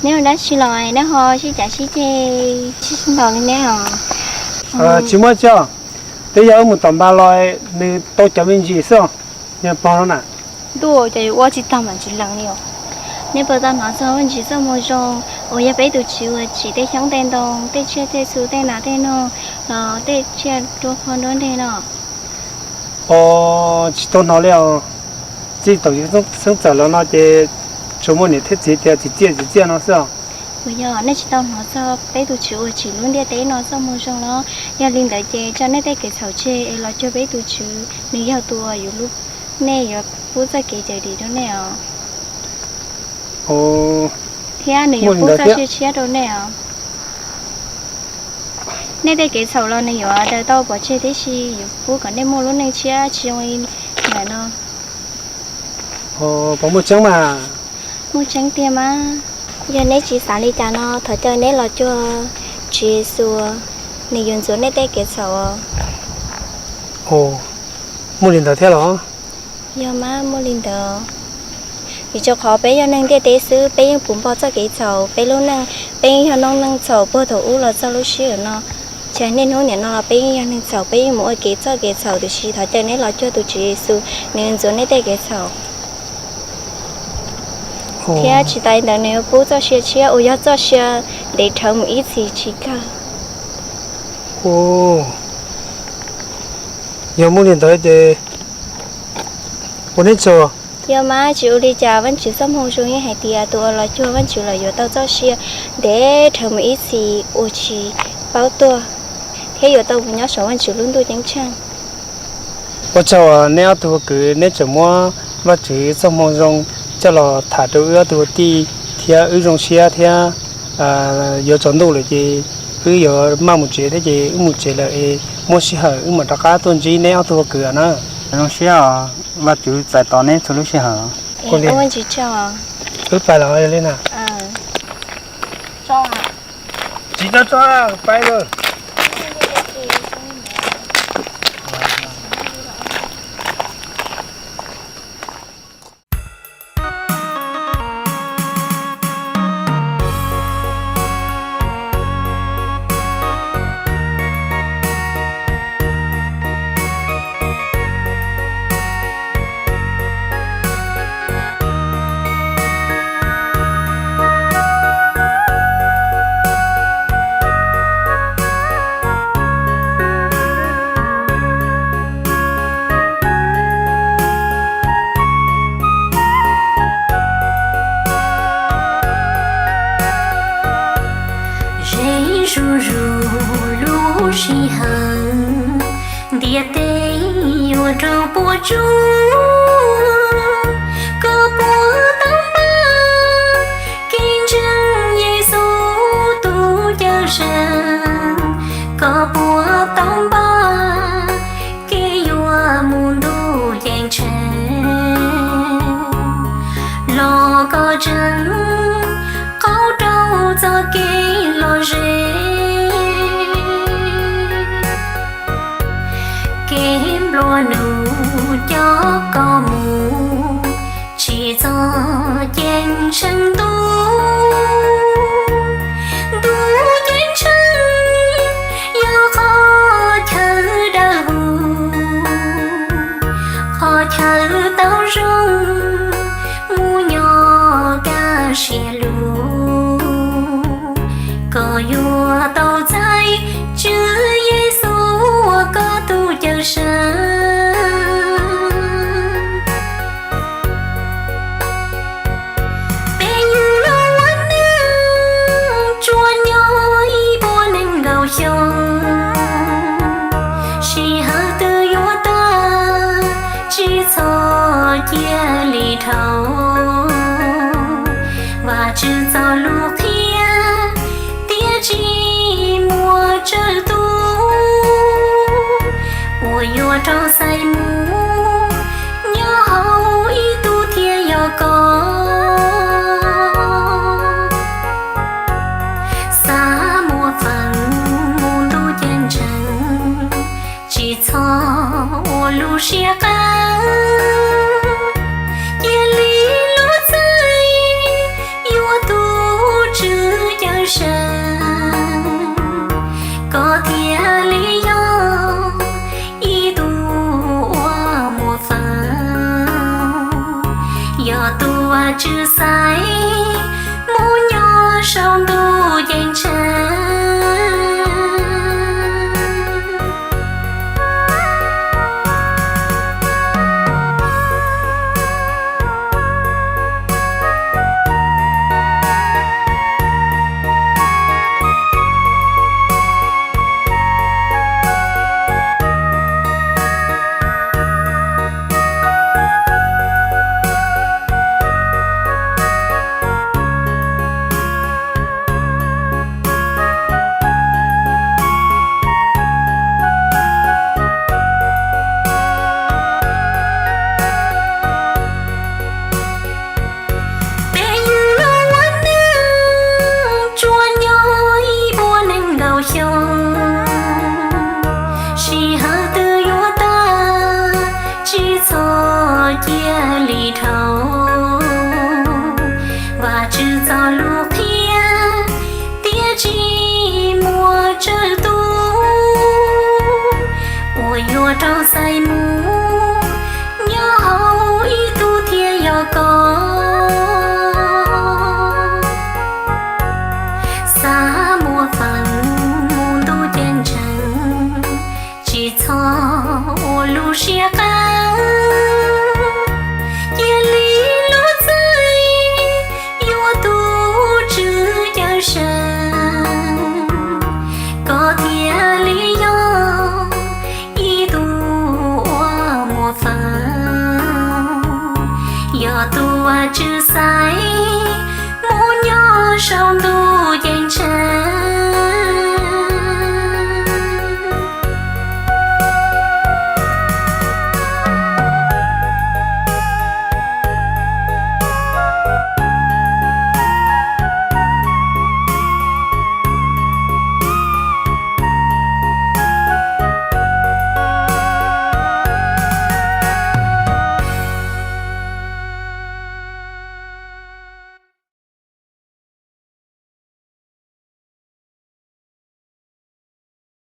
Neb ua dab tsi los neb ho sib cav sib ceg sib ntaus li neb os? Tsis muaj tsi os, twb yog wb mus tom npas los nws tau cov me ntsis xwb os, yog pog no na. Ntuj, cov yuav ua tsis tau mam tsis lees li os. Neb puas tau hnov txog Vaj Tswv txoj moo zoo uas yog peb tus Tswv uas tsim tej xyoob tej ntoo, tej tsiaj tej txhu, tej nas tej noog los tej tsiaj nruab qhov nruab nteg no? Os, tsis tau hnov li os. Txij thaum yus xeeb txawm los no ces tsuas muaj niam thiab txiv tias txiv txiaj txiv txiaj no xwb os. Puas yog nej tsis tau hnov txog peb tus Tswv uas tsim lub ntiaj teb no txoj moo zoo los? Yog li ntawd ces tso nej tej kev txhaum tseg es los cuag peb tus Tswv, nws yog tus uas yuav, nej yuav pub txoj kev cawm dim rau nej os, thiab nws yuav pub txoj sia tshiab rau nej os. Nej tej kev txhaum los nws yuav daws tau pov tseg tib si, yuav pub kom nej muaj lub neej tshiab tsis zoo li ntawm no. Puas muaj tseeb mas? Muaj tseeb tiag mas. Yog neb tsis xav li cas no thov caw neb los cuag Tswv Yexus, nws yuav ntxuav nej tej kev txhaum os. Muaj li ntawd thiab los? Yog mas, muaj li ntawd. Vim rau qhov peb yog neeg ntiaj teb xwb, peb yeej puv npo txoj kev txhaum, peb lub neej, peb yeej yog noob neej txhaum puag thaum ub los txog lub sij hawm no. Ces niaj hnub niam no los peb yeej yog neeg txhaum, peb yeej mus ua kev txoj kev txhaum, tiam sis thov caw neb los cuag tus Tswv Yexus, nws yuav ntxuav nej tej kev txhaum. Thiab tsis tas li ntawd nws yuav pub txoj sia tshiab uas yog txoj sia ntev dhawv mus ib txhis tsis kawg. Yog muaj li ntawd ces ua neb tsaug. Yog mas, tsis ua li cas, Vaj Tswv txoj moo zoo yeej hais tias tus uas los cuag Vaj Tswv los yuav tau txoj sia ntev dhawv mus ib txhis uas tsis paub tuag, thiab yuav tau mus nyob saum Vaj Tswv lub ntuj ceeb tsheej. Ua tsaug neb ob tug ua kwv, neb tseem muab Vaj Tswv txoj moo zoo coj los tham rau wb ob tug ua tij thiab wb zoo siab thiab. Yuav tsaus ntuj lawm ces wb yuav maj mus tsev thiab ces wb mus tsev lawm es muaj sij hawm wb mam rov qab tuaj ntsib neb ob tug ua kwv na. Zoo siab os, Vaj Tswv txais tos neb txhua lub sij hawm. Wb pais los li na. Tsis tso tso, pais lawm. Ze zuj zus lub sij hawm, ntiaj teb yuav raug puas tsuaj, koj puas tau npaj kev ntseeg Yexus tus Cawmseej? Koj puas tau npaj kev yuav mus ntuj ceeb tsheej? Los koj tseem qaug rau txoj kev lom zem, kev nplua nuj coj koj mus tsim txom ceeb tsheej ntuj. Ntuj ceeb tsheej yog qhov chaw dawb huv, qhov chaw tau zoo mus nyob kaj siab lug. Koj yuav tau txais Tswv Yexus ua koj tus Cawmseej. Peb yug los ua neej tsuas nyob ib puas nees nkaum xyoo, sij hawm twb yuav tag, tsis txhob cia li dhau. Vajtswv txoj lus qhia tias tsis muaj tsawg tus uas yuav raug xaiv mus nyob hauv koj. Xav muaj feem mus ntuj ceeb tsheej, tsis txhob ua lub siab qeeb. Cia li lub txim yuav tus tswv cawm seej, koj thiaj li yog ib tug uas muaj feem, yog tus Vajtswv xaiv mus nyob saum ntuj ceeb tsheej. Peb yug los ua neej tsuas nyob ib puas nees nkaum xyoo, sij hawm twb yuav tag, tsis txhob cia li dhau. Vajtswv txoj lus qhia tias tsis muaj tsawg tus uas yuav raug xaiv mus, nyob hauv ib tug thiaj yog koj. Xav muaj feem mus ntuj ceeb tsheej, tsis txhob ua lub siab qeeb.